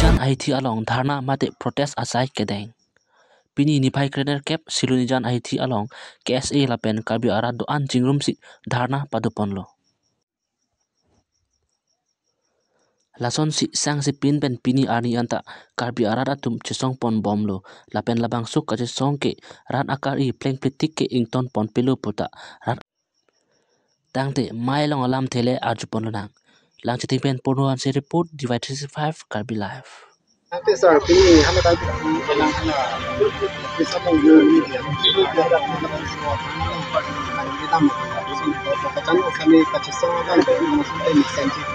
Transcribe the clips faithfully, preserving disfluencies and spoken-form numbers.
Ahithi along dharna mate protest asai kedeng. Pini niphai krenerkep Silonijan Ahithi along K S A lapen Karbi arat do-an chingrumsi dharna padoponlo. Lasonsi sangsi pin pen pini arni anta Karbi arat atum chesongponbomlo. Lapen labangso kachesong ke rat akari plengpletik ke ingtonponpelo puta rat tangte mai along alamthe le arjuponlonang. Langchiting pen Purno Hanse report, D Y three six five Karbi Live. Ante sir, pini hana tadi elang hana bisa menggunakan media. Media ada pun dalam semua. Kita mau bisa menggunakan kami kacau sama kan dari mana sampai mesen sih.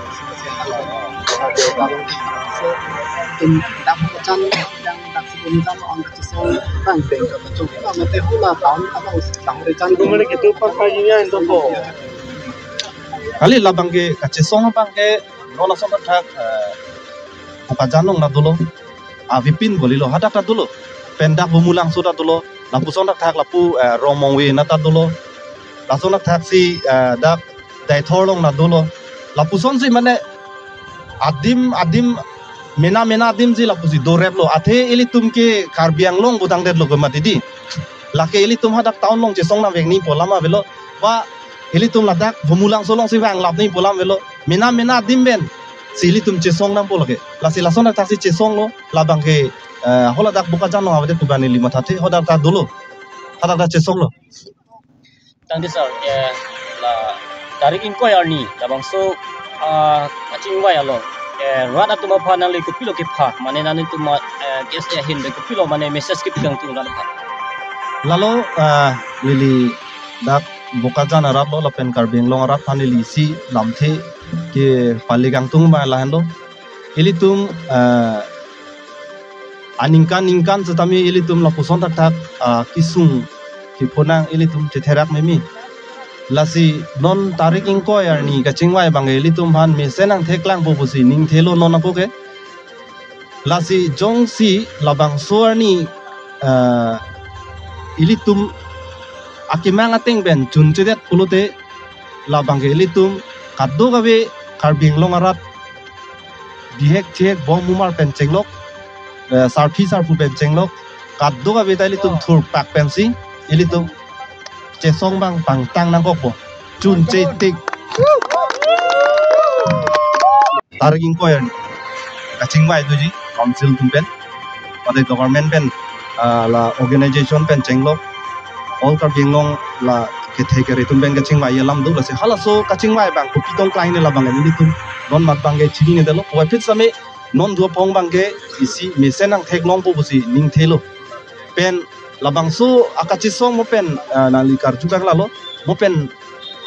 Tim dak kacang yang dak sebelum sama orang kacau sama kan bengkel kacau kita mati hula tahun apa usah tahun rencana. Kembali gitu pakai ini yang itu kok. Kali labang ke kachesong abang ke non asong thak, eh, Bokajan along ta dolo. Avepin golilo hadak ta dolo. Pen dak Bumulangso ta dolo. Lapuson thakthak lapu, eh, Rongmongve na ta dolo. Lason thakthaksi, eh, dak Deithor along ta dolo. Lapusonsi mane adim adim mena mena adimsi lapusi doreplo. Athe ilitum ke Karbi Anglong putangdetlo ke mati di. Lake ilitum hadak town along chesong nangvek nangji pu alam avelo. Ba ilitum ladak Bumulangso alongsi vanglap nangji pu alam avelo. Mena mena adim pensi ilitum chesong nangpo lake. Lasi lason thakthaksi chesonglo labang ke, eh, haladak Bokajan along avedet pu bang neli mathathe hadak ta dolo. Hadak ta chesonglo. Tangte sir, eh, la tarik ingkoi arni labangso, ah, kachingvai along, eh, rat atum aphan nangli kopilo kepha, mane nanglitum, eh, K S A ahin pen kopilo mane message kepi kangtung rat aphan. Lalo, ah, neli dak Bokajan arat lo lapen Karbi Anglong arat aphan neli isi lamthe kepale kangtung abang lahenlo. Ilitum, ah, aningkan ningkan setame ilitum lapuson thakthak, ah, kesung kephonang ilitum chetherak meme. Lasi non tarik ingkoi arni kachingvai abang ke ilitum aphan mesen nangtheklangpo pusi ningthelo non ako ke. Lasi jongsi labangso arni, eh, ilitum akemang ateng pen chunchedet pulote labang ke ilitum kadokave Karbi Anglong arat bihek chihek bom umar pen chenglok, eh, sarpi sarpo pen chenglok, kadokave ta ilitum thurpak pensi ilitum chesong abang pangtang nangkokpo. Chunchetik. Tarik ingkoi arni kachingvai doji council atum pen, mate government pen, ah, la organization pen chenglok, all Karbi Anglong la kethe kere atum pen kachingvai alam do. Lasi halaso kachingvai abang kopi tong klang ne labang ke nelitum non mat abang ke chininedetlo. Puvoiphit same non duapong abang ke isi mesen nangtheklongpo pusi ningthelo. Pen labangso akachesong mo pen, ah, nangli karju kaklalo, mo pen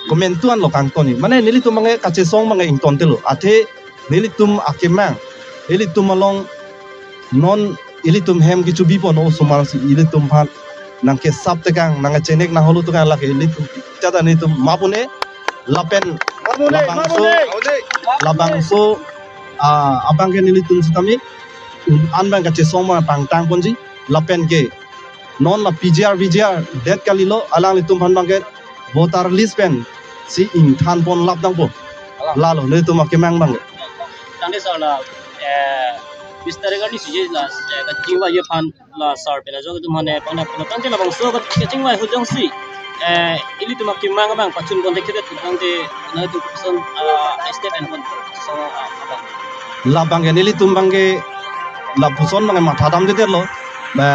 komantu anlo kangtoni. Mane nelitum abang ke kachesong abang ke ingtontelo. Athe nelitum akemang, ilitum along non ilitum hem kechobipo no osomar si ilitum aphan nangkesap tekang, nangchenek nangholo tekang lake ilitum. Chata nelitum mapune lapen labangso, labangso, ah, abang ke nelitum setame un-an abang kachesong abang pangtangponji lapen ke non la P G R, V G R det kalilo, alanglitum aphan abang ke voter list pensi ingthanpon lap nangpo. Lalo nelitum akemang abang ke. Tangte sir la, eh, bis tarik arni sije la, eh, kachingvai aphan la sir pen ajok atum aphan, eh, pangdak pangdak tangte labangso kachingvai ahut jongsi, eh, ilitum akemang abang pachunpon thekthedet tangte nangtum koson, ah, step enpon so, ah, abang. Labang ke nelitum abang ke lapuson abang ke matha damdedetlo, ba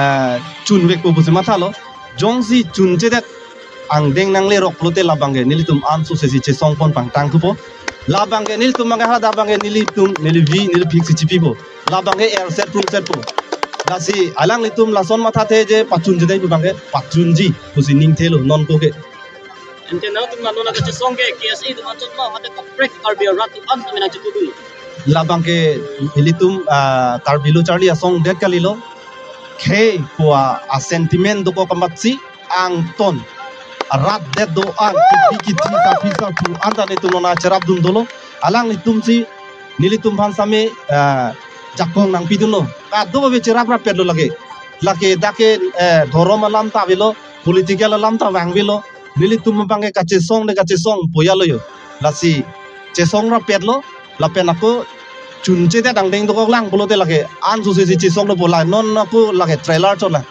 chunvekpo pusi mathalo. Jongsi chunchedet angdeng nanglerok pulote labang ke nelitum ansose si chesongpon pangtangthupo. Labang ke nelitum abang ke hadak abang ke nelitum nelivi neliphiksi chipipo. Labang ke erset prungsetpo. Lasi alanglitum lason mathathe je pachunchedet pu abang ke pachunji pusi ningthelo non ako ke. Ante nangtum nano nangkachesong ke K S A atum anchot ma mate kaprek Karbi arat atum an tame nangchepudun? Labang ke ilitum, ah, Karbi lo charli asong det kalilo. Khei pu a sentiment dokok amatsi angton rat det do-an kithi kithi sarpi sarpo anta nelitum nona cherapdun dolo. Alanglitumsi nelitum aphan same, eh, jakong nangpidunlo. Kadokave cherap rappetlo lake. Lake dak ke, eh, dhorom alam ta avelo, political alam ta vangvelo. Nelitum abang ke kachesong de kachesong poyalo yo. Lasi chesong rappetlo, lapen ako chunche te dangdeng dokok lang pulote lake an susi si chesok dopo la non ako lake trailer chot lang.